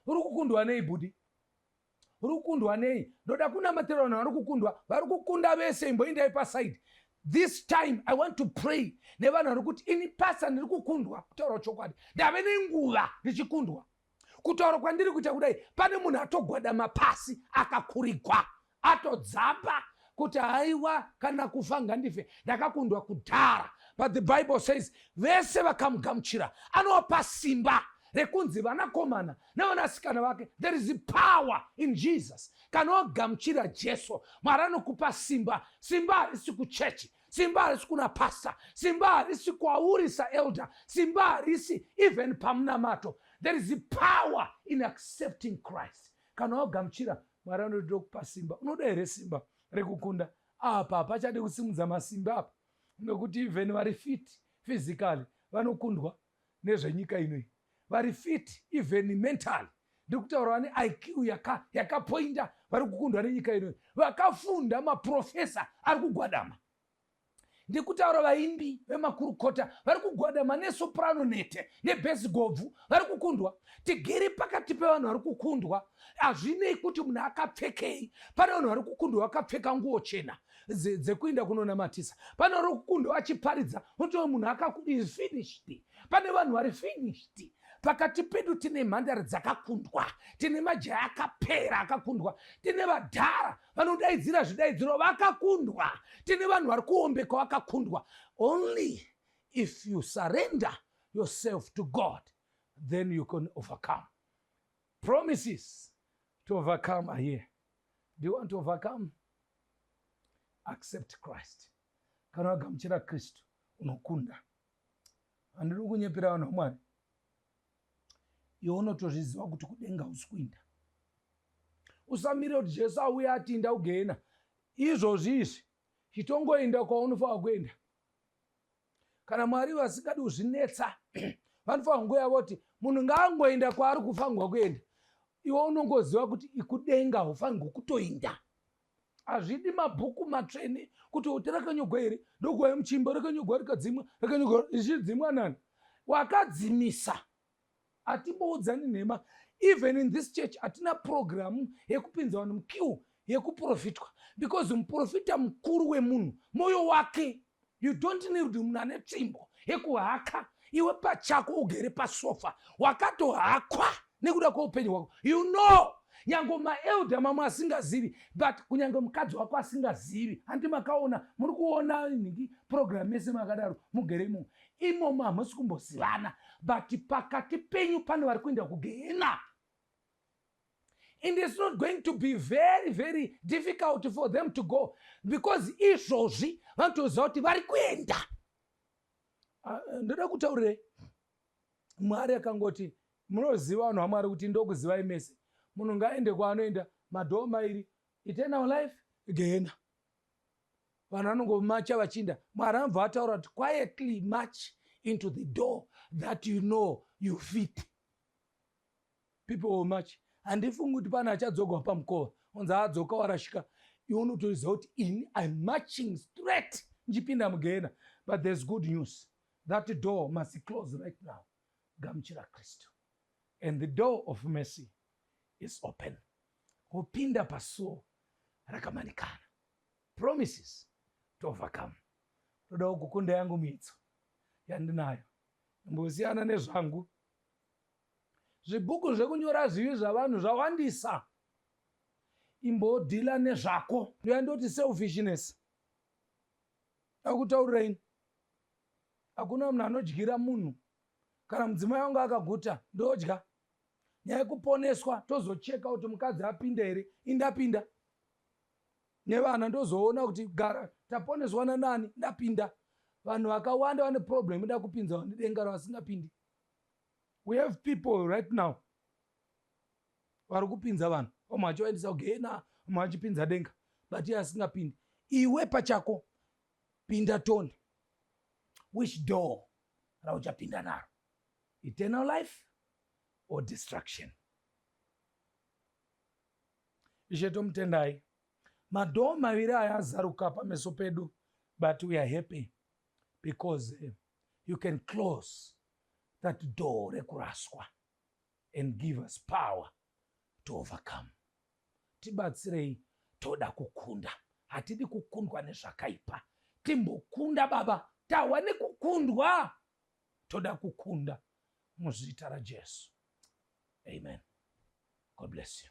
Uri kukundwa nei, bhudhi? Uri kukundwa nei? Ndoda kunamatira vanhu vari kukundwa. Vari kukunda vese, imboendai paside. This time I want to pray nevanhu vari kuti, "Ini pastor, ndiri kukundwa." Kutaura chokwadi, ndave nenguva ndichikundwa. Kutaura kwandiri kuita kudai, pane munhu atogwadama pasi, akakurigwa, atodzamba kuti, "Haiwa, kana kufa ngandife, ndakakundwa kudhara." But the Bible says vese vakamugamuchira anovapa simba rekunzi vanakomana nevanasikana vake. There is power in Jesus. Kana wagamuchira Jesu, Mwari anokupa simba. Simba harisi kuchechi, simba harisi kuna pastor, simba harisi kwauri saelder, simba harisi even pamunamato. There is power in accepting Christ. Kana wagamuchira, Mwari anotoda kupa simba. Unoda here simba rekukunda? Apa hapachadi kusimudza masimba apa, nekuti even vari fit physically vanokundwa nezvenyika inoi. Vari fit even mentally, ndiri kutaura vane IQ yakapoinda, vari kukundwa nenyika inoi. Vakafunda, maprofesa, ari kugwadama. Ndikutaura vaimbi vemakurukota vari kugwadama, nesoprano nete nebass gobvu, vari kukundwa. Tigere pakati pevanhu vari kukundwa. Hazvinei kuti munhu akapfekei. Pane vanhu vari kukundwa vakapfeka nguo chena dzekuinda kunonamatisa. Pane vari kukundwa vachiparidza. Unotova munhu is finished. Pane vanhu vari finished pakati pedu. Tine mhandare dzakakundwa, tine majaya akapera akakundwa, tine vadhara vanodaidzira zvidaidziro vakakundwa, tine vanhu vari kuombeka vakakundwa. Only if you surrender yourself to God, then you can overcome. Promises to overcome are here. Do you want to overcome? Accept Christ. Kana wagamuchira Kristu, unokunda. Handiri kunyepera vanhu vaMwari. Iwe unotozviziva kuti kudenga usi kuinda. Usamirire kuti Jesu auya atinda kugehena. Izvozvi izvi, chitongoenda kwaunofanira kuenda. Kana Mwari vasingadi kuzvinetsa, vanofanira kungoya voti munhu ngaangoenda kwaari kufanirwa kuenda. Iwe unongoziva kuti ikudenga hufanirwa kutoinda. Hazvidi mabhuku matsvene kuti uti rakanyogwa here, ndokuva muchimbo rakanyogwa, rikadzimwa, rakanyogwa, richidzimwa nani? Wakadzimisa. Hatimboudzani nhema. Even in this church hatina programu yekupinza vanhu muqueue yekuprofitwa, because muprofita mukuru wemunhu mwoyo wake. You don't need munhu ane tsvimbo yekuhaka. Iwe pachako ugere pasofa, wakatohakwa nekuda kweupenyu hwako. Nyange maelder mamwe asingazivi, but kunyange mukadzi wako asingazivi, handi makaona, muri kuona nhingi program yese makadaro mugere imomo imomo, hamusi kumbozivana, but pakati penyu pane vari kuenda kugehena, and it's not going to be very very difficult for them to go, because izvozvi vanotoziva kuti vari kuenda. Ah, ndoda kutaurirei, Mwari akangoti, "Munoziva vanhu vaMwari kuti ndokuzivai mese." Munhu ngaende kwaanoenda. Madoor mairi: eternal life, gehena. Vanhu vanongomacha vachiinda. Mwari anobva ataura kuti, "Quietly march into the door that you know you fit." People will march. Handifungi kuti pane achadzogwa pamukova onzi adzoka, warashika. Iwe unotoziva kuti ini I'm marching straight ndichipinda mugehena. But there's good news. That door must close right now. Gamuchira Kristu and the door of mercy is open. Kupinda pasuo rakamanikana. Promises to overcome. Todawo kukunda. Yangu mitso yandinayo imbosiyana nezvangu. Zvibhuku zvekunyora zvivi zvavanhu zvawandisa. Imbodhila nezvako. Ndoyandoti selfishness. Akutaurireini? Hakuna munhu anodyira munhu. Kana mudzimai wangu akaguta, ndodya. Nyaya yekuponeswa, tozocheka kuti mukadzi apinda here. Indapinda nevana, ndozoona kuti gara taponeswa nanani. Ndapinda. Vanhu vakawanda vane problem ida kupinza vanhu denga ravasingapindi. We have people right now vari kupinza vanhu, vamwe vachivaendesa kugehena, vamwe vachipinza denga, but iye asingapindi. Iwe pachako pinda toni. Which door rauchapinda naro? Eternal life or destruction? Ishe, tomutendai. Madoor maviri aya azaruka pameso pedu, but we are happy because you can close that door rekuraswa. and give us power to overcome. Tibatsirei, toda kukunda, hatidi kukundwa nezvakaipa. Timbokunda Baba, tahwa nekukundwa, toda kukunda muzita raJesu. Amen. God bless you.